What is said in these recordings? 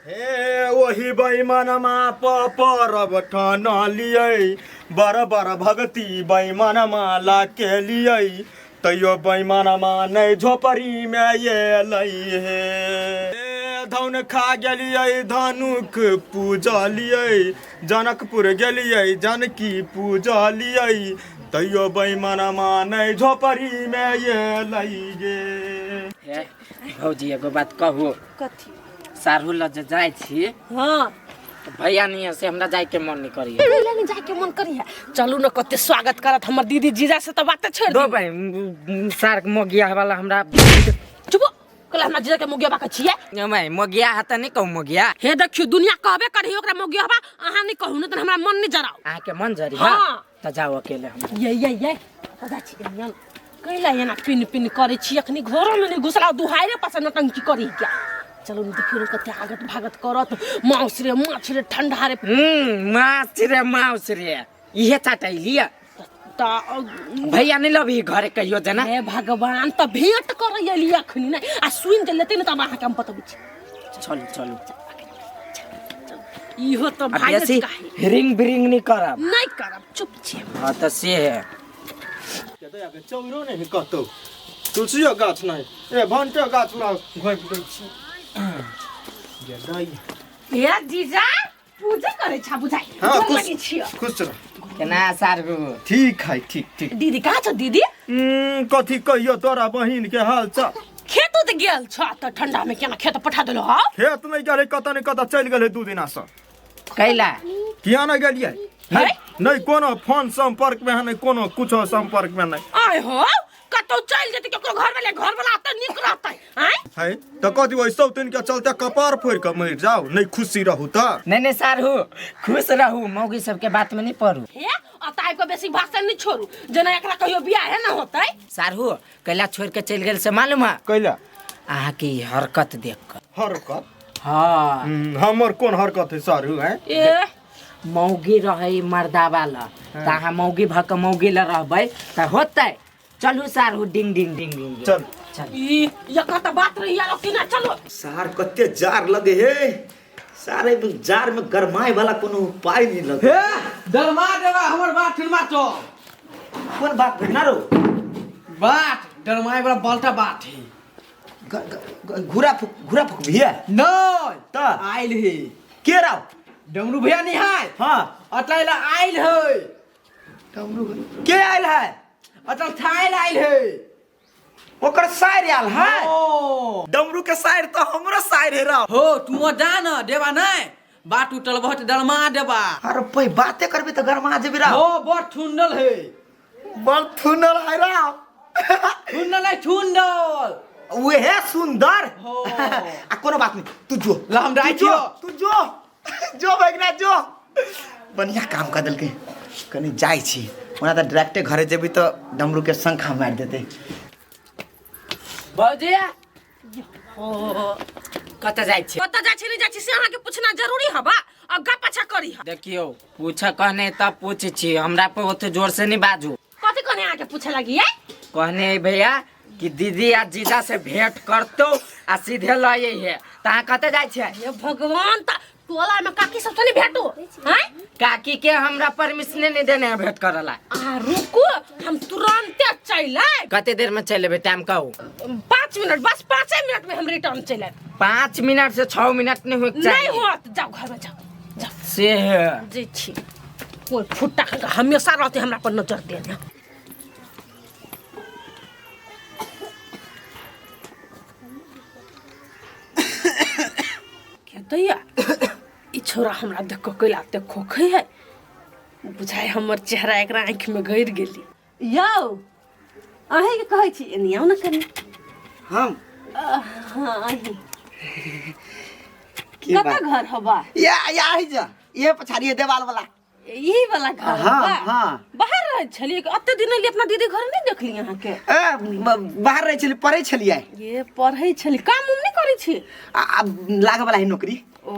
हे ओही बैमानमा परब ठानलियै, बड़ बड़ भक्ति बैमानमा ला के लियै, तैयो बैमानमा नहि झोपड़ीमे एलै हे। हे धन खा गेलियै, धनुख पूजलियै, जनकपुर गेलियै, जानकी पूजलियै, तैयो बैमानमा नहि झोपड़ीमे एलै गे। हे भौजी, एगो बात कहू? कथी? सारहु लग जे जाइ छी। हाँ। तऽ भैया नहीं है से हमरा जाय के मन नहीं करिए। पहिले नहीं जाके मन करी है। चलू न, कते स्वागत करत हमर दीदी। जीजा से तो बात छोड़ दो दी। भाई, सार मोगिया वाला हमरा। चुप, कल हमरा जीजा के मोगिया बाका छियै। नहीं, मोगिया है तऽ नहीं कहू मोगिया। हे देखियो, दुनिया कहबे करही ओकरा मोगिया बा। अहाँ नहीं कहू न त हमरा मन नहीं जराओ। अहाँ के मन जरी? हाँ। तऽ जाओ अकेले हम। ये ये ये पता छी एहन कैला एना पिन पिन करै छी? अखनी घरो में नहीं घुसला, दुहारे पास नटंकी करी क्या? चलू न, देखियो न कते आगत भागत करत। माउस रे माछ रे ठंडा रे। माछ रे माउस रे, इहे चटैलिया। त भैया नहीं लबी घरे कहियो जना। हे भगवान, त भेंट करै एली अखनी नै आ सुनि जे लेतै ने तब अहाँके हम बतबै छी। चलू चलू। इहो त आ भाई बेसी रिंग बिरिंग नहीं करब। नहीं करब, चुप छी। हाँ तऽ से है। चौरो नहि कतौ, तुलसियो गाछ नहि, ए भंटो गाछ ला घोपि दै छी। हे जीजा, पूजा करै छा बुझाइ? हाँ। गोर खुश लगै छियौ। खुश रह। केना सारगु? ठीक है, ठीक ठीक। दीदी कहाँ छौ दीदी? कथी कहियो तोरा बहिन के हाल चाल। खेत तऽ गेल छ तऽ ठंडा में केना खेत पठा देलो हौ? खेत नहि गेलै, कतऽ ने कतऽ चलि गेलै 2 दिना से। कैला? किया नहि गेलियै? है? नहि कोनो फोन संपर्क में है, नहि कोनो कुछो संपर्क में नहि। आय हो, कतौ चलि जेतै केकरो घर वाले, घर वाला तऽ नीक रहतै आय। है तऽ कथी ओहि सौतिन के चलते कपार फोड़ि कऽ मरि जाउ? नहि खुशी रहू तऽ? नहीं नहीं सारू, खुश रहू, मौगी सबके बात में नहीं पड़ू। हे, अतः आबि कऽ बेसी भाषण नहि छोड़ू, जेना एकरा कहियो बियाहे न होतै। सारू, कैला छोड़ के चलि गेल से मालूम है? कैला? अहाँ के ई हरकत देख कर। हरकत? हाँ। हमर कोन हरकत है सारू है? ए मौगी रहे मर्दा वाला तऽ अहाँ मौगी भऽ कऽ मौगी लए रहबै तऽ होतै? चलू सारू, डिंग डिंग डिंग डिंग। चल। चल। ई एकर तऽ बात रही यार कि ना? चलो। सार, कते जार लगे हे सारे, जार में गरमाए वाला कोनो उपाय नहीं लगे। हे, डरमा देबा हमर बात ठुनमा तो। कोन बात भेटना रो? बात डरमाए वाला बलटा बात है। घुरा फुक, घुरा फुक भैया। नहीं। त? आइल है। के राव? डमरू भैया नहीं है? हाँ। अटल आइल है। डमरू के आयल है? अटल थाइल आइल है। ओकर सायर आयल है? ओ। डमरू के सायर तो हमरो सायर है राव। हो, तू जा न देबा नहीं बात उठल बहुत डरमा देबा। अरे पै, बाते करबी तो गरमा जेबी राव। हो, बड़ ठुंडल है। बड़ थुनल है राव। ठुंडल है, ठुंडल। उहे सुंदर। हो। आ कोनो बात नहीं, तू जो। ला, हम जाइ तू जो, छियो। तू जो जो भगना जो, बढ़िया काम कर देलकै। कनी जाइ छी, ओना तऽ डायरेक्टे घरे जेबी तऽ डमरू के शंखा मारि देतै। भौजी, कतऽ जाइ छी? कतऽ जाइ छी नहि जाइ छी से अहाँके पूछना जरूरी हबा? अग्गा पाछा करी हा। देखियौ, पूछ कहने तब पूछ छी, हमरा पर ओते जोर से नहीं बाजू। कथी कहने अहाँके पूछे लगी है? कहने है भैया कि दीदी आ जीजा से भेंट करतो आ सीधे लए है, तऽ अहाँ कतऽ जाइ छियै? हे भगवान, त टोला में काकी सब से नहीं भेटो हैं? काकी के हमरा परमिशने नहीं देने है भेंट करऽ ला। अहाँ रुकू, हम तुरंते चलि आयब। कते देर में चलि एबै, टाइम कहू। 5 मिनट, बस 5 मिनट में हम रिटर्न चलि आयब। 5 मिनट से 6 मिनट नहीं होइके नहीं चाही। होत, जाओ घर में, जाओ जाओ। से है। जे छी कोई फुट्टा खा हमेशा रहते हमरा पर नजर देने। खेतैया ई छोरा हमरा देख कऽ कैला ते खोखै है? बुझाइ हमर चेहरा एकरा आँखिमे गड़ि गेली। यौ, अहीँके कहै छी, एनी आउ ने कनि। हम? हाँ, अहीं। की कतऽ बात? घर हबा? या या ही जा, ये पछाड़ी देवाल वाला। यही वाला घर हाँ, हबा? हाँ। बाहर रहै छलियै कि एते दिन एलियै, अपना दीदी घर नहि देखली अहाँके। ए, बाहर रहै छलियै, पढ़ै छलियै। ये पढ़ै छली, काम उम नहि करै छी? आ आब लागऽ वाला है नौकरी। ओ।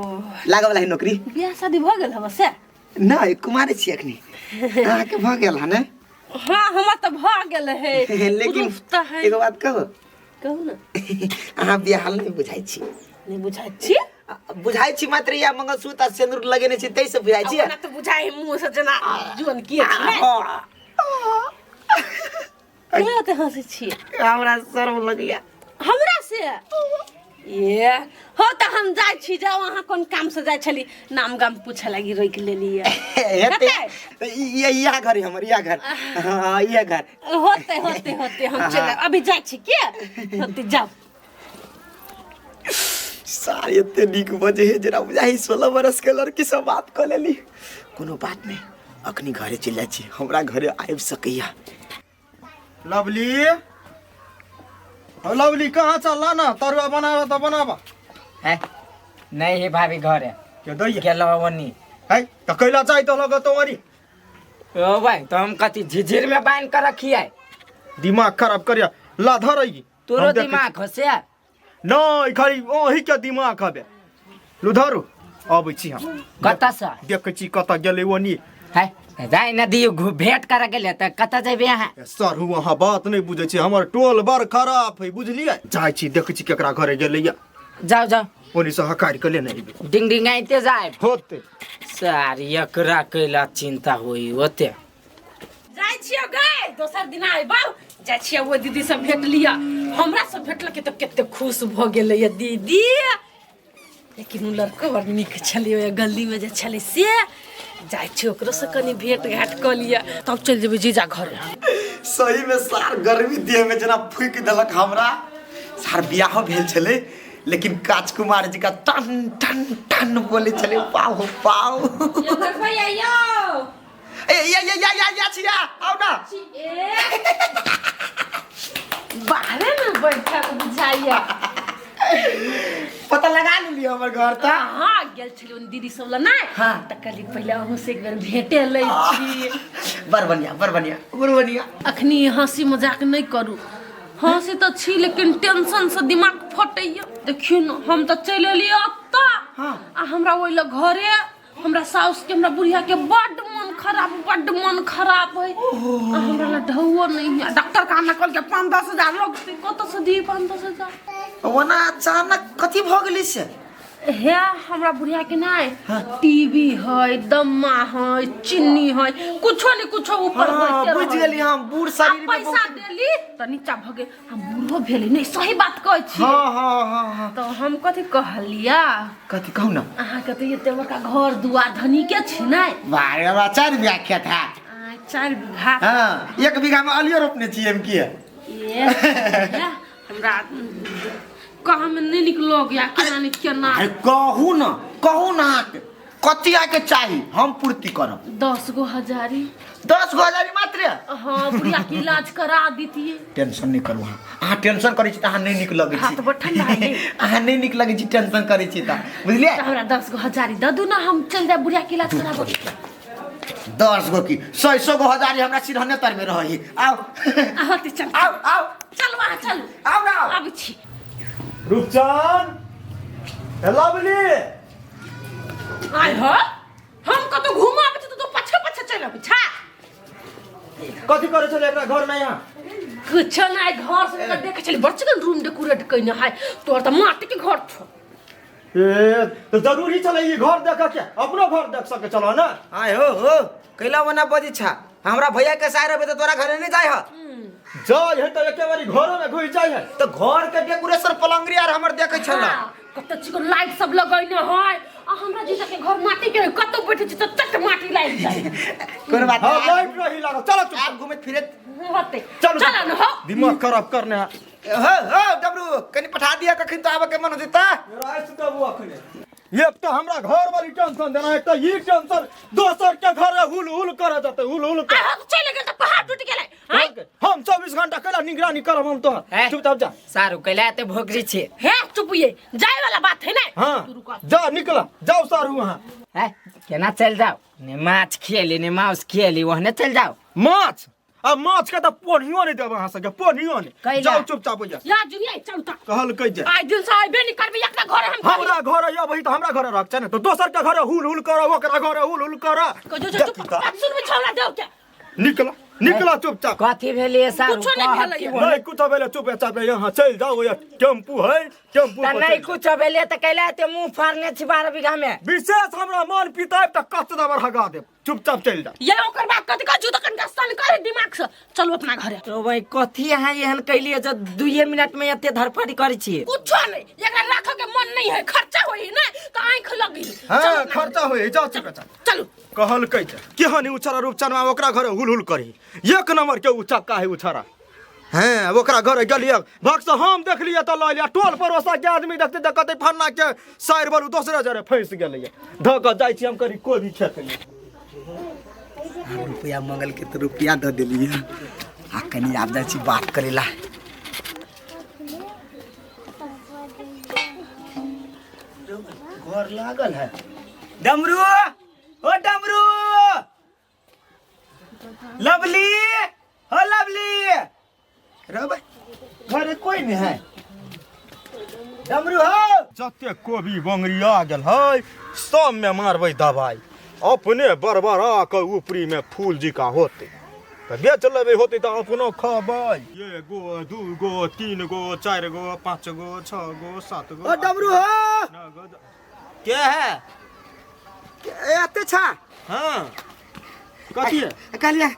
लागऽ वाला है नौकरी। बियाह शादी भऽ गेल हबा से? नहि, कुमारे छी अखनी। अहाँके भऽ गेल हन? हाँ, हमर तऽ भऽ गेल है। लेकिन प्रूफ तऽ है। एगो बात कहू? कहू ने। अहाँ बियाहल नहि बुझाइ छी। नहि बुझाइ छी? बुझाइ छी मात्र या मंगलसूत्र आ सिन्दूर लगेने छी ताहि से बुझाइ छी। ओना तऽ बुझाइ मुँह से जेना जुअन की छी ने। हाँ। केना ओते हँसै छी? हमरा शर्म लगैया। हमरा से? ए हो तऽ हम जाइ छी, जाउ अहाँ कोन काम से जाइ छली? नाम गाम पूछे लागी रोकि लेलियै। हेतै इएह घर हमर, इएह घर, हाँ इएह घर। होते होते होते हम चलि आयब। अभी जाइ छी के होते जाउ। सार एते नीक बजे है जेना बुझाइ 16 बरस के लड़की सब बात कऽ लेली। कोनो बात नहि, अखनी घरे चलि जाइ छी, हमरा घरे आबि सकैया। लवली, हो लवली, कहाँ चलला ना? तरुआ बनावा तऽ बनावा। है नहीं है भाभी घरे। के दैया? गेलो ओनी। है तऽ कैला चाही तो लगत ओरी। ओ भाई तो हम कथी झिझिर में बांध कर रखिए? दिमाग खराब करिया ला धरई। तोरो दिमाग हसे? नहीं, खाली ओही के दिमाग हबे। लू धरू, अबै छी हम। कतऽ से? देखै छी कतऽ गेलै ओनी। है जाय न दियौ, भेंट करे गेलै तऽ कतऽ जेबै अहाँ? सर अहाँ बात नहि बुझै छी, हमर टोल बड़ खराब है बुझलियै। जाइ छी देखै छी केकरा घरे गेलैया। जाउ जाउ। ओनी से हकारि के लेने अयबै। डिंग डिंगाइते जायब। होते। सार एकरा कैला चिंता होई ओते। जाइ छियौ गै, दोसर दिन अयबौ। जाइ छियै ओ दीदी से भेट लिअ। हमरा से भेटलकै तऽ कते खुश भऽ गेलै दीदी। लेकिन उ लड़को बड़ नीक छलै, ओहि गलीमे जे छलै से। जाइ छियै ओकरो से कनि भेंट घाट कऽ लिअ, तब चलि जेबै जीजा घरे। सही में सार गर्मी देह में जेना फूकि देलक हमरा। सार बियाहो भेल छलै लेकिन काच कुमार जी का टन टन टन बोले छलै, पाओ पाओ। भैया यौ। ए या या या या या छिया, आउ ना। बाहरे में बैठल बुझाइया। पता लगा लेलियै हमर घर तऽ? हाँ, गेल छलियै ओन दीदी सब लग नहि? हाँ। तऽ कहली पहिले अहूँ से एक बेर भेटे लै छी। बड़ बढ़िया, बड़ बढ़िया, बड़ बढ़िया। अखनी हंसी मजाक नहि करू। हंसी तऽ छी लेकिन टेंशन से दिमाग फटैया। देखियौ ने, हम तऽ चलि एलियै ओतऽ। हाँ। आ हमरा ओहि लग घरे हमरा साउस के, हमरा बुढ़िया के बड्ड मन खराब, बड्ड मन खराब है। आ हमरा लग ढौओ नहीं है। डॉक्टर का आना कहलकै 5-10 हजार लगतै। कतऽ से दियै 5-10 हजार? ओना अचानक कथी भऽ गेलै से? हे हमरा बुढ़िया के नहीं टीबी है, दम्मा है, चीनी है, कुछो नहीं कुछो ऊपर हाँ, होइते बुझि रहै। गेली हम, बूढ़ शरीर में आ पैसा बहुत- देली तऽ नीचा भऽ गेल। हम बूढ़ो भेली नहीं, सही बात कहै छी। हाँ हाँ हाँ हाँ। तऽ हम कथी कहलिया? कथी कहू ना? अहाँके तऽ एते बड़का घर दुआर धनी के छी नहीं? बारे हमरा 4 बीघा खेत है। आ, 4 बीघा? हाँ, 1 बीघा में आलू रोपने छी हम की। ए, हमरा कहाँ में नहीं निक लगैया, केना नहीं केना। अरे कहू ना, कहू ना अहाँके कथी आके चाही, हम पूर्ति करब। 10 गो हजारी। 10 गो हजारी मात्र? हाँ, बुढ़िया के इलाज करा दीतिए। टेंशन नहीं करू अहाँ, अहाँ टेंशन करै छी तऽ अहाँ नहीं नीक लगै छी। हाथ बड़ ठंडा है। अहाँ नहीं नीक लगै छी टेंशन करै छी तऽ, बुझलियै? तऽ हमरा 10 गो हजारी दऽ दू ना, हम चलि जायब बुढ़िया के इलाज कराबऽ। 10 गो की 100 गो हजारी हमरा सिरहने तर में रही। आउ। अहाँ तऽ चल। आउ, आउ। चलू अहाँ, चलू। आउ ना, आउ। आबै छी। रूपचंद, लवली। आइ हो, हम कतौ घूमऽ आबै छी तऽ तू पाछे पाछे चलि अबै छा। कथी करै छलै एकरा घर में यहाँ? कुछो नहि, घर से तऽ देखै छली बड़ चिकन रूम डेकोरेट कयने है, तोहर तऽ माटी के घर छौ। ए तऽ जरूरी छलै ई घर देखऽ के, अपनो घर देख सकै छलौ ना? आय हो हो, कैला मना बजै छा? हमरा भैया के सायर रहबै तऽ तोरा घरे नहि जाइ ह। जाइ है तऽ एके बारी घरो में घुसि जाइ है। तऽ घर के डेकोरेशन पलंगरी आर हमर देखै छल। हाँ, कते चिकन लाइट सब लगैने है। आ हमरा जीजा के घर माटी के है, कतौ बैठे छी तऽ चट माटी लागि जाइ। कोनो बात हाँ, नहीं। लाइट रही लागल। चलो चुप। आब घुमैत फिरैत। होते। चलो, चलो न हो। दिमाग खराब करने है। हो हो डबरू, कनि पठा दिया कखन तो आबऽ के मन होतै तऽ। राति देबू अखने। एक तो हमरा घर वाली टेंशन देना, एक तो ई टेंशन, दोसर के घर हुल हुल करे जते, हुल हुल कर। आ हम चलि गेल तऽ पहाड़ टूटि गेलै। आँय? हम 24 घंटा कैला निगरानी करब हम तोहर। हैं? चुपचाप जा। सारू कैला एते भोगरी छी? हे चुप, ये जाय वाला बात है ने। हाँ। तू रुक। जा निकला, जाओ सारू वहाँ। है केना चलि जाओ? ने माछ खिएली ने माउस खिएली, ओहने चलि जाओ। माछ? आ माछ के तऽ पोनियो नहीं देब अहाँ सबके, पोनियो नहीं। कैला? जाओ चुपचाप जा। या जुनिया चल त। कहलकै जे आइ दिन से आइबे नहीं करबे, एकटा घर हम हमरा घर अबही तऽ हमरा घर रख छै ने, तऽ दोसर के घर हुल हुल कर, ओकरा घर हुल हुल कर। कहो जो चुप, बात सुनबै छौड़ा देव के। निकला निकला चुपचाप। कथी भेलिए सारू? कुछो नहीं भेलैए। नहीं कुछ भेलै, चुपचाप यहाँ चलि जाओ। ये टेम्पू है, टेम्पू त पर नहीं चलि जाउ। कुछो भेलिए त कैला एते मुंह फाड़ने छी 12 बीघा में? विशेष हमरा मन पिताब त कष्ट दबर हगा देब, चुपचाप चलि जाओ। ये ओकर बात कथी कहै छी? तऽ कनिका सन करे दिमाग से, चलू अपना घरे। तो भाई कथी अहाँ एहन कैलिए जे 2 मिनट में एते धरफड़ी करै छियै? कुछो नहीं, एकरा राखऽ के मन नहीं है, खर्चा होई ने तऽ आँखि लगी। हाँ खर्चा होई, जाओ चुपचाप चलू। कहलकै जे केहन उछारा रूपचनमा ओकरा घरे हुल हुल करी, एक नंबर के उचक्का है उछारा। हैं ओकरा घरे गेलिए भक्त से हम देखलिए तऽ लऽ लिया, टोल पड़ोसा के आदमी देखते तऽ कहते फन्ना के साइर बलू दोसरे जरे फँसि गेलैए। धऽ कऽ जाइ छी हम करी कोबी खेत में। रुपया मंगल के तऽ रुपया दऽ देलियै आ कनि आब जाइ छी बात करै ला। घर लागल है। डमरू ओ डमरू, लवली हो लवली, रब घरे कोई नहीं है। डमरू हो। जते कोबी बंगरिया गेल है सब में मारबै दवाई, अपने बरबरा के ऊपरी में फूल जिका होते तऽ बेच लेबै, होते तऽ अपनो खबै। एगो दू गो 3 गो 4 गो 5 गो 6 गो 7 गो। ओ डमरू हो। 9 गो। के है? एते छा? हाँ कथी है? कहलिए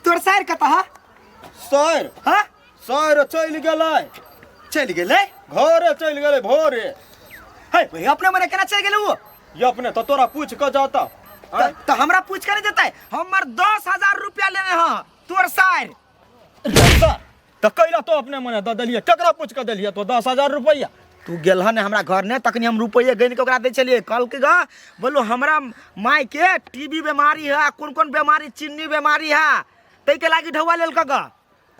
तोर सार कतऽ है? सार? हाँ सार चलि गेलै। चलि गेलै? घरे चलि गेलै भोरे। है भाई अपने मने केना चलि गेलै ओ? ये अपने तो तोरा पूछ कऽ जाता। तऽ हमरा पूछ के नहीं देतै? हमर 10,000 रुपया लेने हँ तोर सार। तऽ कैला तो अपने मने दऽ देलियै, केकरा पूछ कऽ देलियै तो 10,000 रुपया? तू गेल हन हमरा घर ने तखनी हम रुपये गिन के ओकरा दै छलियै। कहलकै ग बोलू हमरा माय के टीबी बीमारी है, कोन कोन बीमारी, चिन्नी बीमारी है, ताहिके लागी ढौआ लेलक ग।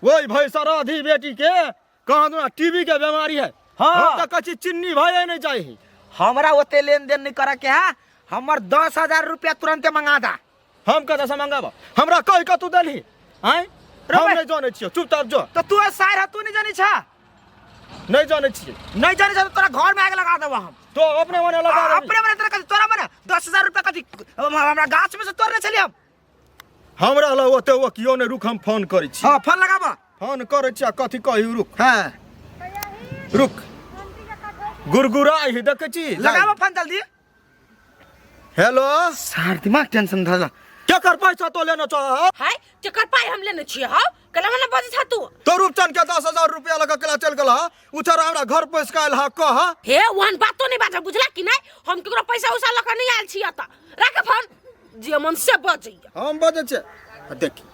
ओहि भाई सराधी बेटी के कहाँ दुना टीबी के बीमारी है। हाँ। हम तऽ कहै छी चिन्नी भाई नहीं चाही। हमरा ओते लेन देन नहीं करे के है, हमर 10,000 रुपया तुरंते मंगा दा। हम कतऽ से मंगाबा? हमरा कहि कऽ तू देलही आँय? हम नहीं जानै छियौ, चुपचाप जो। तऽ तू सार है, तू नहीं जानै छह? नहीं जानै छियै। नहीं जानै छह तऽ तोरा घर में आगि लगा देबो हम। तो अपने मने लगा देबही। अपने मने तोरा कथी, तोरा मने 10,000 रुपया कथी हमरा गाछ में से तोड़ने छलियै हम। हमरा लग ओते ओ कियो नहि, रुक हम फोन करै छी। हाँ फोन लगाबऽ। फोन करै छी आ कथी कही, रुक। हाँ रुक, गुरगुरा ही देखै छी, लगाबऽ फोन जल्दी। हेलो सार दिमाग टेंशन धरला। केकर पैसा तो लेने छह? हाय केकर पाइ हम लेने छियै? हौ केना मने बजै छह तू? तो रूपचंद के 10,000 रुपया लगा केला चलि गेल हँ, उ छोरा हमरा घर पैस के आयल हँ कह। हे ओहन बातो नहीं बाजऽ, बुझला कि नहीं? हम केकरो पैसा उसा लऽ कऽ नहीं आयल छी एतऽ। राख फोन, जे मन से बजैया। हम बजै छियै आ देखी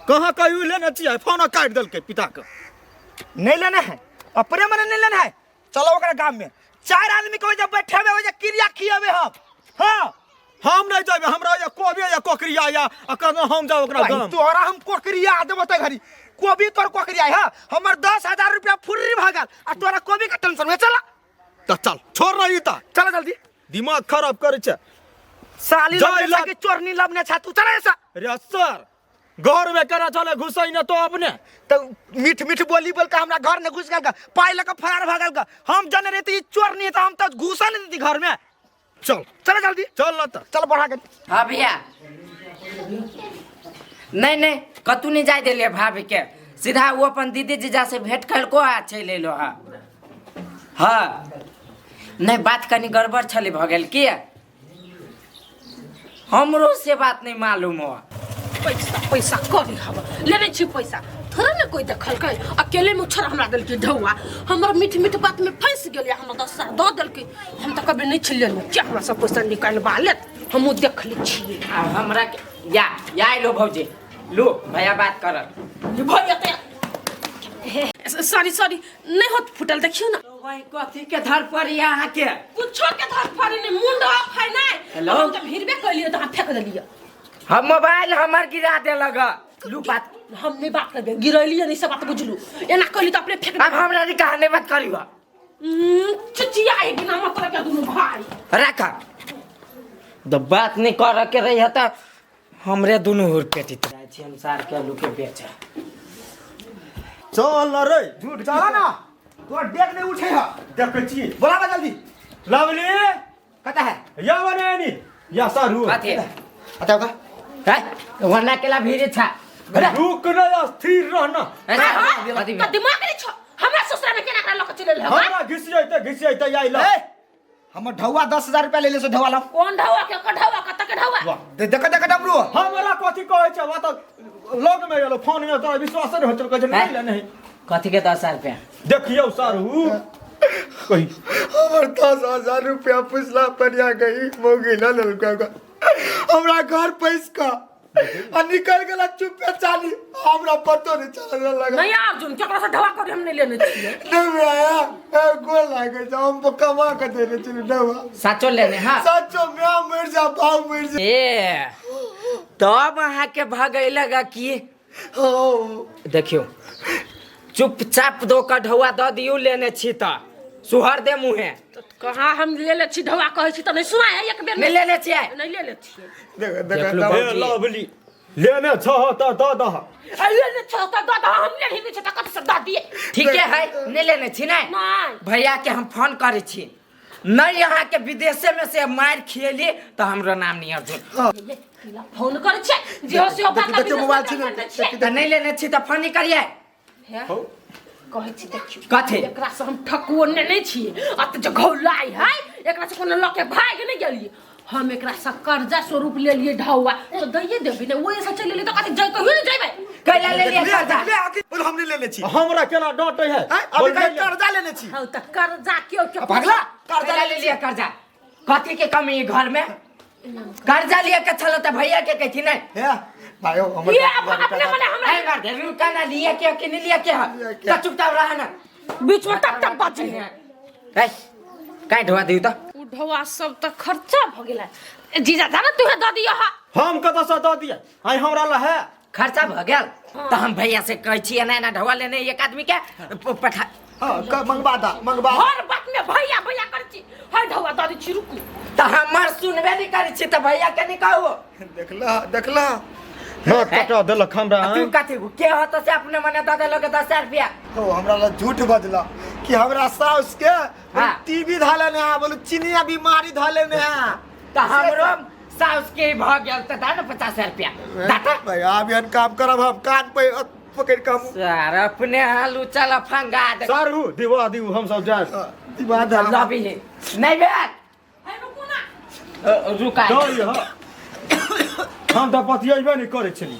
कहाँ कहियो लेने छियै, फोन काटि देलकै पिता के। नहीं लेने है, अपने मने नहीं लेने है। चलो ओकरा गाम में 4 आदमी के ओइजा बैठेबे, ओइजा क्रिया खिएबे हम। हाँ हम नहीं जाबे, हमरा या कोबी या कोकरिया या आ कहनो हम जाब ओकरा भाई, गाम। तोरा हम कोकरिया देबो ते घड़ी, कोबी तोर कोकरिया है। हमर 10,000 रुपया फुर्री भऽ गेल आ तोरा कोबी के टेंशन में। चल तऽ चल, छोड़ रही ता, चल जल्दी। दिमाग खराब करै छै साली जाय लबने लग- छा कि चोरनी लबने छा तू, चल ऐसा। रे सर घर में केना चले घुसै ने तो अपने तो मीठ मीठ बोली बोल के हमरा घर में घुस गेल, पाई लऽ के फरार भऽ गेल। हम जाने रहे ई चोरनी है, तो हम तो घुसा नहीं देती घर में। चल चल जल्दी, चल ना तऽ। चल बढ़ा के। हाँ भैया नहीं नहीं कतू नहीं जाय देलियै भाभी के, सीधा वो अपन दीदी जीजा से भेंट कलको आ चलि एलो। हाँ हाँ नहीं बात कनी गड़बड़ छलै भऽ गेल की, हमरो से बात नहीं मालूम हो। पैसा पैसा करी हब लेने छी पैसा, थोड़े ने कोई देखलकै। अकेले में छोरा हमरा देलकै ढौआ, हमर मीठ मीठ बात में फंसि गेलै, हमरा 10,000 दऽ देलकै। हम तऽ कभी नहीं छिलेलहुँ, क्या हमरा सब पैसा निकालबा लेत, हमहूँ देख लै छियै। आ हमरा के या या लो भौजी, लो भैया बात करत। भैया तऽ सॉरी सॉरी नहीं होत फुटल, देखियो ना। भाई कथी के धर पर या अहाँ के? कुछो के धर पर नहीं, मुंड ऑफ है नहीं। हेलो? हम तऽ भिड़बे कैलियै तऽ अहाँ फेंक देलियै। हम मोबाइल हमर गिरा देलक। लू बात हम नहीं बात करबे, गिरैलियै नहीं सब बात बुझलू, एना कहली तऽ अपने फेंक। अब हमरा नहीं कहा नहीं बात करियो। चिचिया है बिना मतलब के दुनू भाई। रख द बात नहीं कर के रही है त हमरे दुनू हुर पेटी जाइ छी हम सार के आलू के बेच। चल न रे झूठ चल ना, तोर डेग नहीं उठे है। देखै छी, बोलाबा जल्दी। लवली कतऽ है? या बने नी या सारू कथी अच्छा ओका है वरना केला भीड़ छा। रुक ना, स्थिर रहना। कथी तऽ दिमाग नहि छौ? हमरा ससुरा में केना एकरा लऽ के चलि एलह? हमरा घिसियैते घिसियैते आइल। ए, हमर ढौआ 10,000 रुपया ले ले से ढौआ लाओ। कोन ढौआ के? ढौआ कतऽ के ढौआ? देख देख डमरू। हमरा कथी कहै छै? तऽ लग में एलो फोन में, तोरा विश्वास नहि होइत, कहै छै नहीं ले नहीं। कथी के 10,000 रुपया? देखियौ सारू कही। हमर 10,000 रुपया पुछला पर या गई मौगी ल लेलकै हमरा घर पैस का आ निकल गेला चुपे चाली, हमरा पतो नहीं चल लगा। नहीं अर्जुन, केकरो से ढौआ करी हम नहीं लेने छियै। नहीं आया, ए गोल लागे छै, हम कमा के देने छियै ढौआ। साचो लेने? हाँ सचो, म्या मर जा, बाप मर जा। ए तब अहाँ के भगै लगा की? हो। देखियौ, चुपचाप दो का ढौआ दऽ दियौ, लेने छी तऽ सुहर दे मुहे। कहाँ हम ले ले छी ढौआ? कहै छी तऽ नहीं सुनाय है एक बेर। नहीं लेने छियै? नहीं ले ले छियै। देख देख देख लो। ए बाबूजी। लवली, लेने छह तऽ दऽ दह। आ ले ले छौ तऽ दऽ दह, हम ले नहीं छै तऽ कतऽ से दऽ दिए? ठीके है, नहीं लेने छी ने? नहीं। भैया के हम फोन करै छी, नहीं अहाँ के विदेशे में से मार खियली तऽ हमरो नाम नहीं अर्जुन। फोन करै छै जे हो से हो बात। देखियौ, मोबाइल छी ने, देखियौ। तऽ नहीं लेने छी तऽ फोन नहीं करियै। कहै छी देखियौ। कथी? एकरा से हम ठकुओ ने छियै आ तऽ जे घौलाई है, एकरा से कोनो लऽ के भागि नहि गेलियै। हम एकरा से कर्जा स्वरूप लेलियै ढौआ, तऽ दैये देबै ने? ओहि से चलि एलियै तऽ कथी जै कहियो नहि जइबै। कैला लेलियै कर्जा? बोल, हम नहीं लेने छी। हमरा केना डांटे है? आँय, अभी कहीं कर्जा लेने छी? हँ तऽ कर्जा केओ के भगला कर्जा कर्जा लेने। लेलियै कर्जा? कथी के कमी ई घर में? कर्जा लिए के छलो तऽ भैया के कहती नहीं? हे भाइयो, हमर ये अब अपने मने हमरा ऐ मार दे, रुका ना, लिए के कि नहीं लिए के है? लिए के। तऽ चुपचाप रह ना। बीच में टप टप बाजी। ए काहे ढोआ दियौ तऽ? उ ढौआ सब तऽ खर्चा भऽ गेलै। जीजा जाना तू दऽ दियह। हम कतऽ से दऽ दिए? आइ हमरा लए है। खर्चा भऽ गेल तऽ हम भैया से कहै छी एना एना ढोआ लेने एक आदमी के पठा। हाँ, मंगवा दा, मंगवा। हर बात में भैया भैया करै छी। हर ढौआ दऽ दै छी, रुकू। तऽ हमर सुनबे नहीं करै छी तऽ भैया के नहीं कहू। देखला देखला। न कटा देलक हमरा। आ तू कथी के हो तऽ से अपने मने दऽ देलक 10,000 रुपया? हो, हमरा ला झूठ बजला कि हमरा साउस के हाँ। टीबी धले ने है, बोलू चिनिया बीमारी धले ने है। तऽ हमरो साउस के भऽ गेल तऽ दा ने 50,000 रुपया दाता। भाई, आब एहन काम करब हम कान पे पकड़ के हम। सर अपने हालू चल फंगा दे। सारू दिवा दिउ, हम सब जाए। दिवा दा। लबी नहीं भेल। है रुकू ना। रुका। दऽ ह, हम तऽ पतियेबे नहि करै छली।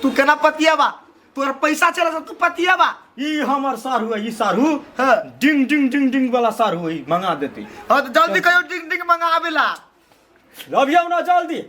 तू केना पतियाबा? तोहर पैसा चला तू पतियाबा? ई हमर सारू है, ई सारू। हाँ। डिंग डिंग डिंग डिंग वाला सारू है, ई मंगा देती। हाँ, तऽ जल्दी कहियो डिंग डिंग मंगावेला। अभियौ ना जल्दी।